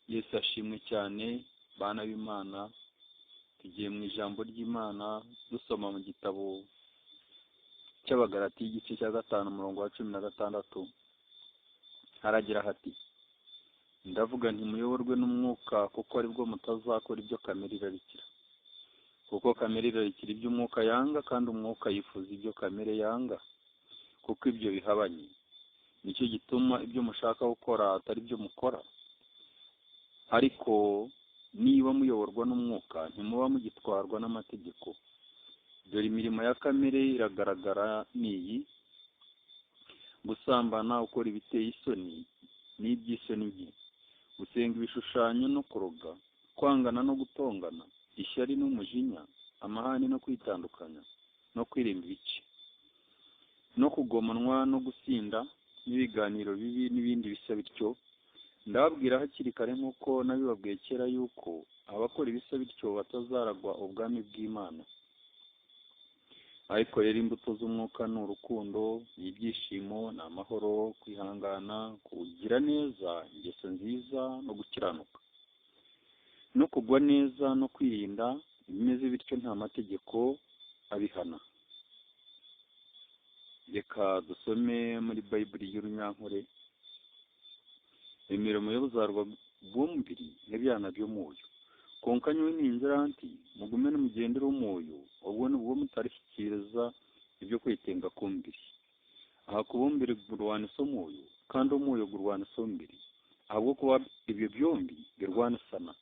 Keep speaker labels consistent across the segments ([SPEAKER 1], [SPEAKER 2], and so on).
[SPEAKER 1] Yesu ashimwe cyane, bana b'Imana. Tugiye mu ijambo ry'Imana dusoma mu gitabo cy'Abagalati igice cya 5 umurongo wa 16. Haragira hati: ndavuga nti muyoborwe n'umwuka, kuko aribwo mutazakora ibyo kamere irarikira. Kuko kamere irarikira ibyo umwuka yanga, kandi umwuka yifuza ibyo kamere yanga, kuko ibyo bihabanye. Nicyo gituma ibyo mushaka gukora atari byo mukora. Ariko niba muyoborwa n'umwuka, ntimuba mugitwarwa n'amategeko. Dore imirimo ya kamere iragaragara ni iyi: gusambana, ukora ibiteye isoni n'iby'isoni nke, gusenga ibishushanyo no kuroga, kwangana no gutongana, ishyari n'umujinya, amahane no kwitandukanya, no kwirinda ibice, no kugomanwa no gusinda, n'ibiganiro bibi n'ibindi bisa bityo. Ndababwira hakiri kare nk'uko nabibabwiye kera, yuko abakora ibisa bityo batazaragwa ubwami bw'Imana. Ariko rero imbuto z'umwuka ni urukundo, ni ibyishimo, ni amahoro, kwihangana, kugira neza, ingeso nziza no gukiranuka, no kugwa neza no kwirinda. Ibimeze bityo nta mategeko abihana. Reka dusome muri Bayibuli y'Urunyankore: imirimo y'ubuzarwa bw'umubiri n'ibyana by'umwoyo. Konka nyowe ningira nti mugume n'umugendere w'umwoyo, ubwo nibwo mutarishyikiriza ibyo kwitenga k'umubiri. Aha kuba umubiri gurwanisa umwoyo, kandi umwoyo gurwanisa umubiri, ahubwo kuba ibyo byombi birwanisana.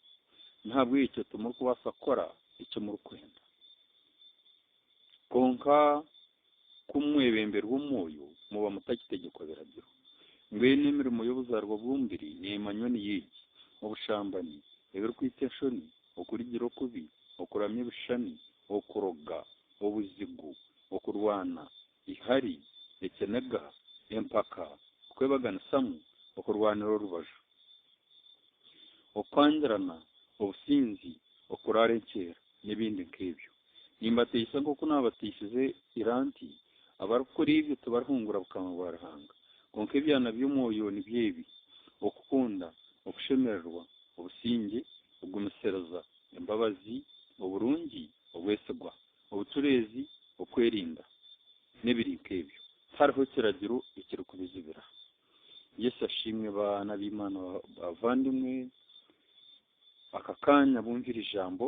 [SPEAKER 1] Ntabwo icyo tumuri kubasa kora icyo muri kwenda. Konka kumwebembera w'umwoyo muba mutagitegekwa biragiro. Ngwene imirimo y'ubuzarwa bw'umubiri ni emanyoni yigi: ubushambani, ibiri kwita ukurigira kubi, okuramya ibishani, okuroga, obuzigu, okurwana, ihari, ekenega, empaka, okwebaganisamu, okurwanira orubaju, okwangirana, obusinzi, okurara enkeera n'ibindi nk'ebyo. Nimbateisa nk'oku nabateisize iranti, abarikukora ibyo tibarihungura bukama bwa Ruhanga. Konka ebyana by'omwoyo nibyo ebi: okukunda, okushemererwa, obusinge, okugumisiriza, embabazi, oburungi, obwesigwa, obucureezi, okwerinda n'ebiri nk'ebyo. Hariho ekiragiro ekirikubizibira. Yesu ashimwe, bana b'Imana bavandimwe. Aka kanya bumvira ijambo.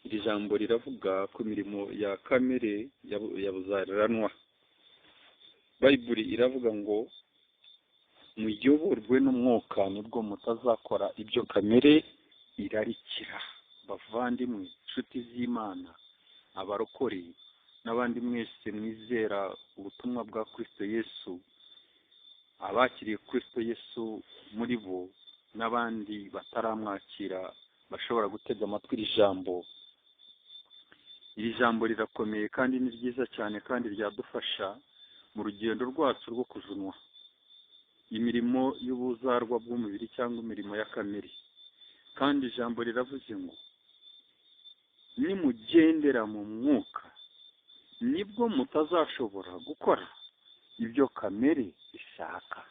[SPEAKER 1] Iri jambo riravuga ku mirimo ya kamere ya buzariranwa. Bayibuli iravuga ngo muyoborwe n'umwuka, nibwo mutazakora ibyo kamere irarikira. Bavandimwe, inshuti z'Imana, abarokore n'abandi mwese mwizera ubutumwa bwa Kristo Yesu, abakiriye Kristo Yesu muri bo n'abandi bataramwakira bashobora gutega amatwi iri jambo. Iri jambo rirakomeye kandi ni ryiza cyane, kandi ryadufasha mu rugendo rwacu rwo kujunwa imirimo y'ubuzarwa bw'umubiri cyangwa imirimo ya kamere. Kandi ijambo riravuze ngo nimugendera mu mwuka, nibwo mutazashobora gukora ibyo kamere ishaka.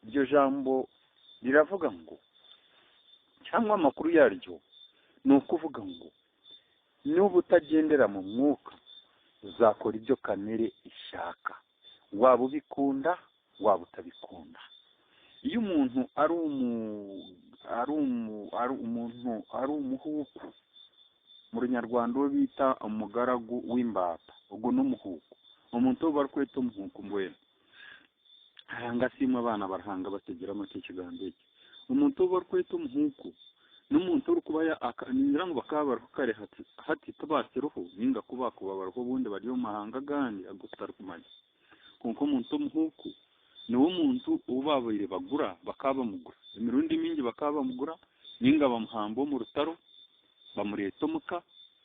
[SPEAKER 1] Iryo jambo riravuga ngo, cyangwa amakuru yaryo ni ukuvuga ngo niba utagendera mu mwuka uzakora ibyo kamere ishaka, waba ubikunda waba utabikunda. Iyo umuntu ari umuntu ari umuhuku, mu Runyarwanda uwo bita umugaragu w'imbata, ubwo n'umuhuku, umuntu wo barikweta umuhuku mbwene haranga simwe abana barahanga bategera amate ikiganza iki. Umuntu wo barikweta umuhuku n'umuntu uri kuba ningira ngo bakaba barukare hati tubasiruho ninga kubakuba baruho bundi bari mu mahanga gandi agutari kumanya. Konko umuntu w'umuhuku niwo muntu ubabaire bagura bakaba mugura imirundi mingi, bakaba mugura ninga bamuhambo mu rutaro bamureta muka,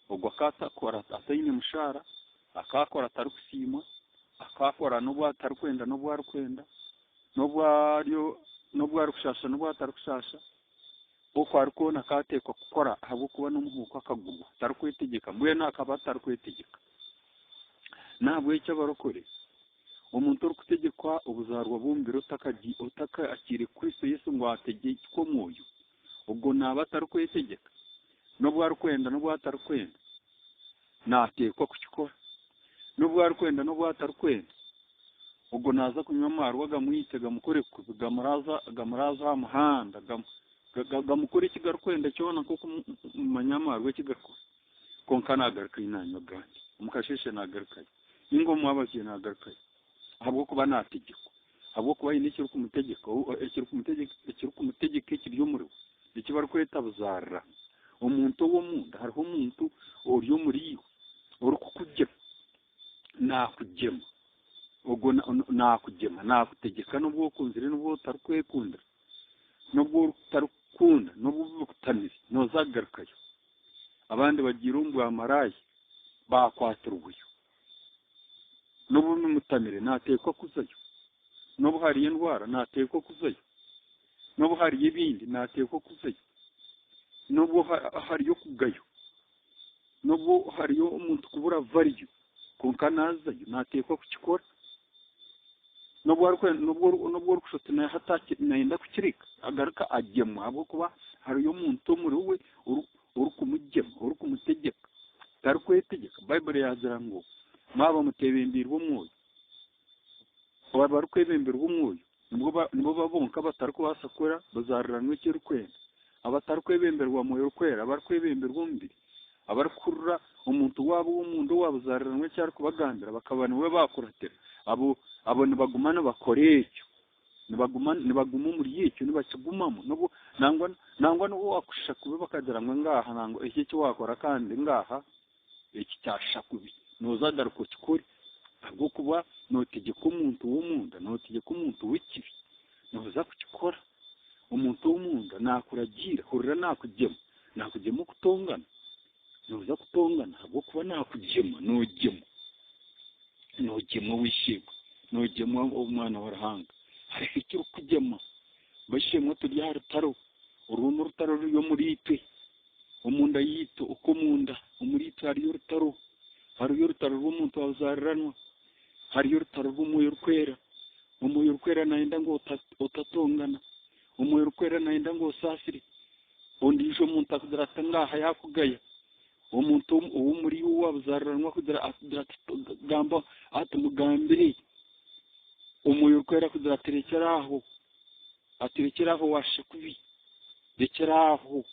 [SPEAKER 1] ogwa akakora atayine mushara, akakora atari kusimwa, akakora n'ubwo atari kwenda, n'ubwo ari kwenda, n'ubwo ariyo, n'ubwo ari kushasha, n'ubwo atari kushasha, uko ari kubona akatekwa gukora ahubwo kuba n'umuhuko akagurwa atari kwitegeka, mbwene akaba atari kwitegeka. Ntabwo icyo abarokore Omuntu orikutegekwa obuzarwa bw'omubiri otakaakire Kristo Yesu ngu ategekwe omwoyo, ogwo naaba atarikwetegeka. N'obu arikwenda n'obu atarikwenda naateekwa kukikora. N'obu arikwenda n'obu atarikwenda, ogwo naaza kunywa amarwa gamwite gamukore kubi, gamuraza aha muhanda, gamukore eki garikwenda kyona nk'oku mumanya amarwa eki garikora. Kwonka naagarukayo nanywa agandi, omu kasheeshe naagarukayo, ninga omwabazyo naagarukayo, ahabw'okuba naategekwa, ahabw'okuba aine ekirikumutegeka, ekirikumutegeka ekiri omuri we, eki barikweta buzaarira. Omuntu ow'omunda, hariho omuntu ori omuri iwe orikukugyema, naakugyema, ogwo naakugyema, naakutegeka n'obu okunzire n'obu otarikwekundira, n'obu otarikukunda, n'obu bikutamire, nooza kugarukayo. Abandi bagiire omu bwamaraaya bakwatirweyo. N'obu bimutamire naateekwa kuzayo. N'obu hariyo endwara naateekwa kuzayo. N'obu hariyo ebindi naateekwa kuzayo. N'obu hariyo okugayo. N'obu hariyo omuntu kubura value, kwonka naazayo naateekwa kukikora. N'obu orikushusha nayenda kukireka, agaruka agyemwa ahabw'okuba hariyo omuntu omuri we orikumugyema, orikumutegeka, tarikwetegeka. Baibuli yaagira ngu mwaba mutebembeirwe omwoyo, abarikwebemberwa omwoyo nibo bonka batarikubaasa kukora bazaariranwa eki orikwenda. Abatarikwebemberwa mwoyo orikwera, abarikwebemberwa omubiri, abarikuhurira omuntu waabo w'omunda owabuzaariranwa eki arikubagambira, bakaba niwe bakuratira. Abo nibaguma nibakora ekyo, nibaguma omuri ekyo, nibakigumamu. Nangwa n'obu wakushusha kubi bakagira ngu ngaha, nangwa eki eki wakora kandi ngaha eki kyashusha kubi, nooza garuka okikore, ahabw'okuba nootegeka omuntu w'omunda, nootegeka omuntu w'ekibi, nooza kukikora. Omuntu w'omunda naakuragiira, hurira naakugyema, naakugyema okutongana, nooza kutongana ahabw'okuba naakugyema, noogyemwa, noogyemwa ow'eishe-emwe, noogyemwa omwana wa Ruhanga. Hariho ekirikugyema. B'eishe-emwe turi aha rutaro, oru n'orutaro ruri omuri itwe, omunda yiitu, okw'omunda, omuri itwe hariyo orutaro. Hariyo orutaro rw'omuntu wabuzaariranwa, hariyo orutaro rw'omwoyo orikwera. Omwoyo orikwera nayenda ngu otatongana, omwoyo orikwera nayenda ngu osaasire. Ondiijo omuntu akugira ati ngaha yakugaya, omuntu ow'omuri iwe owabuzaariranwa akugira ati gamba ati mugambire. Omwoyo orikwera akugira ati rekyera aho, ati rekyera aho washusha kubi, rekyera aho.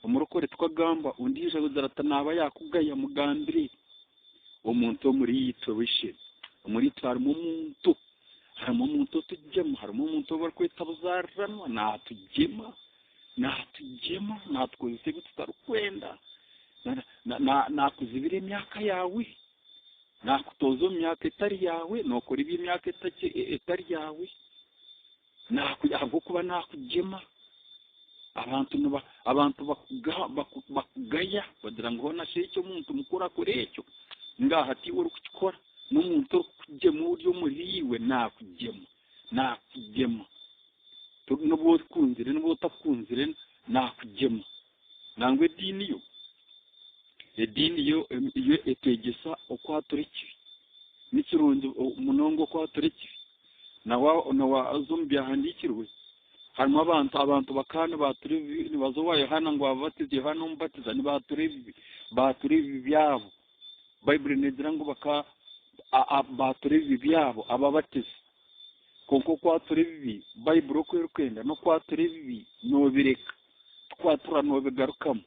[SPEAKER 1] Omurokore tukagamba, ondiijo akugira ati naaba yakugaya mugambire. Omuntu omuri itwe w'eishe, omuri itwe harimu omuntu, harimu omuntu otugyema, harimu omuntu ou barikweta buzaariranwa, naatugyema, naatugyema, naatukozesa ebi tutarikwenda, naakuzibira emyaka yaawe, naakutooza omu myaka etari yaawe, nookora eby'emyaka etari yaawe, ahabw'okuba naakugyema. Abantu bakugaya, bagira ngu hoona shi ekyo omuntu mukuru akora ekyo, ngaha tiiwe orikukikora, n'omuntu orikukugyema ori omuri iwe naakugyema, naakugyema. N'obu okunzire n'obu otakunzire naakugyema. Nangwa ediini yo, yo etwegyesa okwatura ekibi. Ni kirungi munonga okwatura ekibi. Nawaza omu byahandiikirwe, harimu abantu bakaba nibatura ebibi, nibaza owa Yohaana ngu ababatize, Yohaana omubatiza, nibatura ebibi, batura ebibi byabo. Baibuli neegira ngu batura ebibi byabo ababatiza. Kwonka okwatura ebibi, Baibuli oku erikwenda n'okwatura ebibi noobireka, tikwatura noobigarukamu.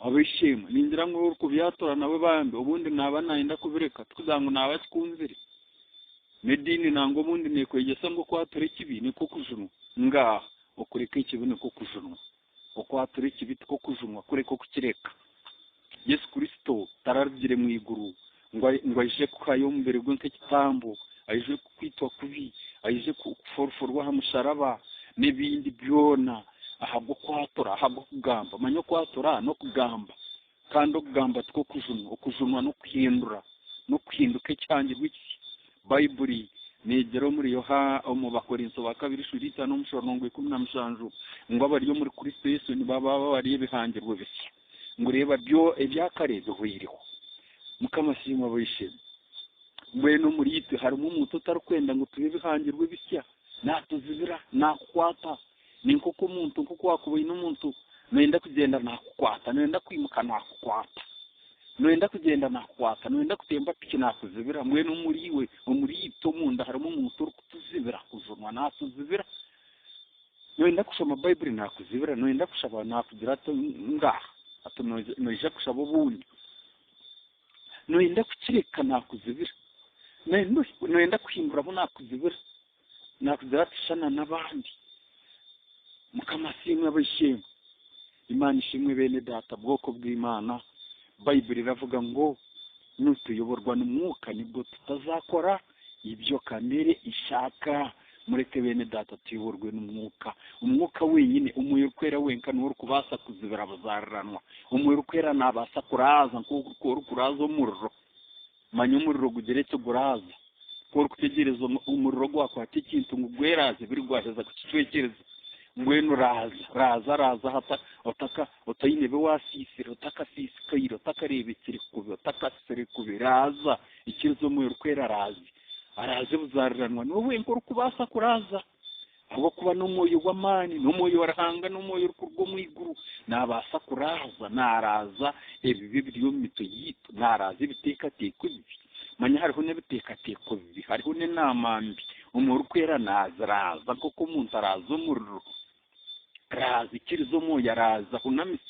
[SPEAKER 1] Ab'eishe-emwe, ningira ngu orikubyatura nawe bambi, obundi naaba nayenda kubireka, tikugira ngu naaba akikunzire. N'ediini nangwa obundi neekwegyesa ngu okwatura ekibi nikwo kujunwa. Ngaha, okureka ekibi nikwo kujunwa. Okwatura ekibi tikwo kujunwa, kureka okukireka. Yesu Kristo tararugire mu iguru ngu aije kuhayo omubiri gwe nk'ekitambo, aije kwitwa kubi, aije kuforforwa aha musharaba n'ebindi byona, ahabw'okwatura, ahabw'okugamba. Manya okwatura n'okugamba, kandi okugamba tikwo kujunwa. Okujunwa n'okuhindura, n'okuhinduka ekyangirwe ekisya. Baibuli neegira omuri Yohaana omu Bakorinso ba kabiri ishuri itaano omushorongo 17 ngu abari omuri Kristo Yesu nibaba bari ebihangirwe bisya, ngu reeba byo ebyakare bihweireho. Mukama asiimwe ab'eishe-emwe. Mbwenu omuri itwe harimu omuntu otarikwenda ngu tube ebihangirwe bisya. Natuzibira, nakukwata. Ni nk'oku omuntu, nk'oku wakuba oine omuntu, noyenda kugyenda nakukwata, noyenda kwimuka nakukwata. Noyenda kugyenda nakukwata, noyenda kutemba piki nakuzibira. Mbwenu omuri iwe, omuri itwe omunda harimu omuntu orikutuzibira kujunwa, natuzibira. Noyenda kushoma Baibuli nakuzibira, noyenda kushaba nakugira ati ngaha, ati noija kushaba obundi. Noyenda kukireka nakuzibira. Noyenda kuhinduramu nakuzibira. Nakugira ati shana n'abandi. Mukama asiimwe abaishemwe. Imana ishimwe bene data, bwoko bw'Imana. Baibuli iravuga ngo nutuyoborwa n'umwuka nibwo tutazakora ibyo kamere ishaka. Mureke bene data tuyoborwe n'umwuka. Umwuka wenyine, umwoyo urikwera wenka niwe orikubaasa kuzibira buzariranwa. Umwoyo urikwera nabaasa kuraaza nk'oku orikuraza omuriro. Manya omuriro gugire eki guraaza. Ku orikutegereza omuriro gwakwata ekintu ngu gweraze, biri gwaheza kukicwekyereza. Mbwenu raaza, raaza, raaza hata otaka otaine bi wasiisire, otakasiisikaire, otakareebekire kubi, otakasire kubi, raaza. Ikiriza omwoyo urikwera raaze. Araze buzariranwa, niwe wenka orikubaasa kuraaza. Ahabw'okuba n'omwoyo w'amaani, n'omwoyo wa Ruhanga, n'omwoyo orikuruga omu iguru, nabaasa kuraaza, naaraaza ebibi ebiri omu mitwe yiitu, naaraaza ebiteekateeko ebibi. Manya hariho n'ebiteekateeko bibi, hariho n'enaama mbi. Omwoyo urikwera naaziraaza nk'oku omuntu araaza omuriro. Raaza, ikiriza omwoyo araaza, hunamise.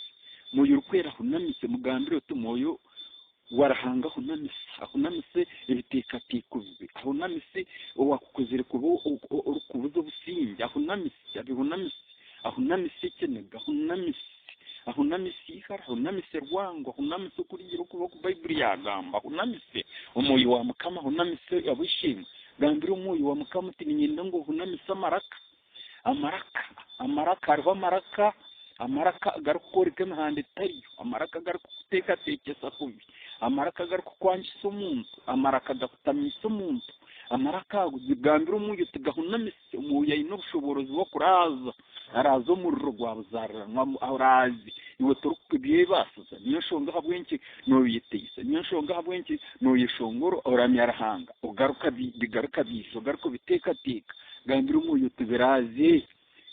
[SPEAKER 1] Mwoyo urikwera hunamise, mugambire oti mwoyo wa Ruhanga hunamise, ahunamise ebiteekateeko bibi, ahunamise owakukozire kuba orikubuza obusinge, ahunamise, abihunamise, ahunamise ekiniga, ahunamise, ahunamise ihara, ahunamise rwango, ahunamise okurigira okuba oku Baibuli yagamba, ahunamise omwoyo wa Mukama, ahunamise abishimwe. Gambira omwoyo wa Mukama uti niinyenda ngu ohunamise amaraka. Amaraka, amaraka, hariho amaraka, amaraka garikukworeka emihanda etariyo, amaraka garikukuteekateekyesa kubi, amaraka garikukwangisa omuntu, amaraka gakutamiisa omuntu. Amaraka ago gambira omwoyo uti gahunamise. Omwoyo aine obushoboorozi bw'okuraaza, araaza omuriro gwa buzariranwa, araaze. Iwe torikubyebaasiza. Niyo nshonga ahabw'enki nooyeteisa, niyo nshonga ahabw'enki nooyeshongora oramya Ruhanga, ogaruka bigaruka biija, ogaruka obiteekateeka. Gambira omwoyo uti biraaze.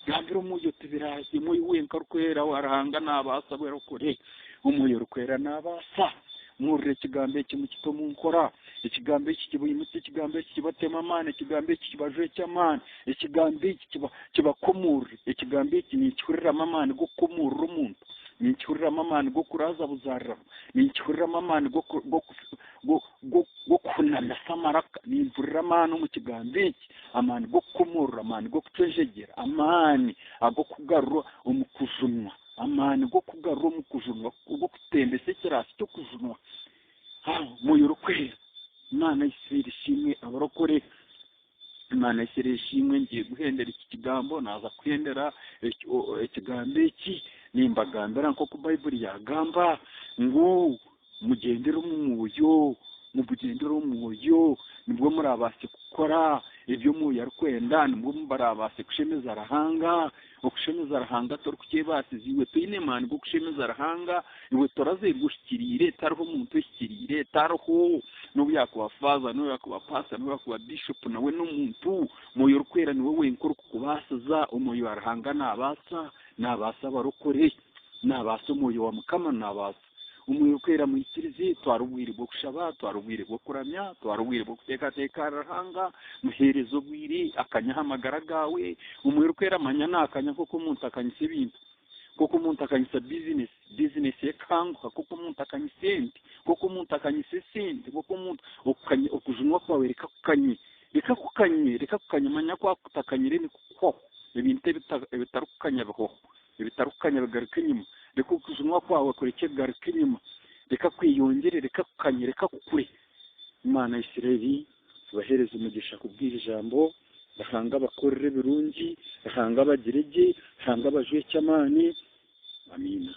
[SPEAKER 1] Gambira omwoyo uti biraaze. Omwoyo wenka orikwera wa Ruhanga nabaasa bwerokore. Omwoyo orikwera nabaasa. Muhurire ekigambo eki mukite omu nkora. Ekigambo eki kibaimutsye, ekigambo eki kibatema amaani, ekigambo eki kibajwekye amaani, ekigambo eki kibakomorere. Ekigambo eki ninkihuriramu amaani g'okukomorora omuntu, ninkihuriramu amaani g'okuraaza buzariranwa, ninkihuriramu amaani g'okuhunamisa amaraka. Nimpurira amaani omu kigambo eki, amaani g'okukomorora, amaani g'okucwejegyera, amaani ag'okugarura omu kujunwa, amaani g'okugarura omu kujunwa, g'okutembesa ekiraasi ky'okujunwa. Mwoyo urikwera, Imana Isirayeli ishimwe abarokore. Imana Isirayeli ishimwe. Ngiye guhendera iki kigambo, naza kuhendera ekigambo eki nimbagambira nk'oku Baibuli yagamba ngu mugendere omu mwoyo, mubugendere omu mwoyo, nibwo murabaase kukora ebyo omwoyo arikwenda, nibwo murabaase kushemeza Ruhanga. Okushemeza Ruhanga torikukyebaasiza iwe, toine maani g'okushemeza Ruhanga. Iwe torazeerwa oshikiriire, tariho omuntu oshikiriire, tariho. N'obu yakuba faaza, n'obu yakuba paasita, n'obu yakuba bishopu, nawe n'omuntu. Mwoyo orikwera niwe wenka orikukubaasiza. Omwoyo wa Ruhanga nabaasa, nabaasa abarokore, nabaasa omwoyo wa Mukama nabaasa. Omwoyo orikwera mwikirize, twara obwire bw'okushaba, twara obwire bw'okuramya, twara obwire bw'okuteekateeka ahari Ruhanga, muheereze obwire, akanyaho amagara gaawe. Omwoyo orikwera manya naakanya nk'oku omuntu akanyisa ebintu, nk'oku omuntu akanyisa bizinesi, bizinesi ekanguha, nk'oku omuntu akanyisa ente, nk'oku omuntu akanyisa esente, nk'oku omuntu okujunwa kwawe reka kukanye, reka kukanye, reka kukanye. Manya kwakutakanyire nikukuhwaho. Ebintu ebitarikukanya bihwaho, ebitarikukanya bigaruka enyima. Reka okujunwa kwawe kureke kugaruka enyima, reka kweyongyere, reka kukanye, reka kukure. Imana Isirayeli ibaheereze omugisha kubwira ijambo. Ruhanga abakorere ebirungi, Ruhanga abagire gye, Ruhanga abajwekye amaani. Amiina.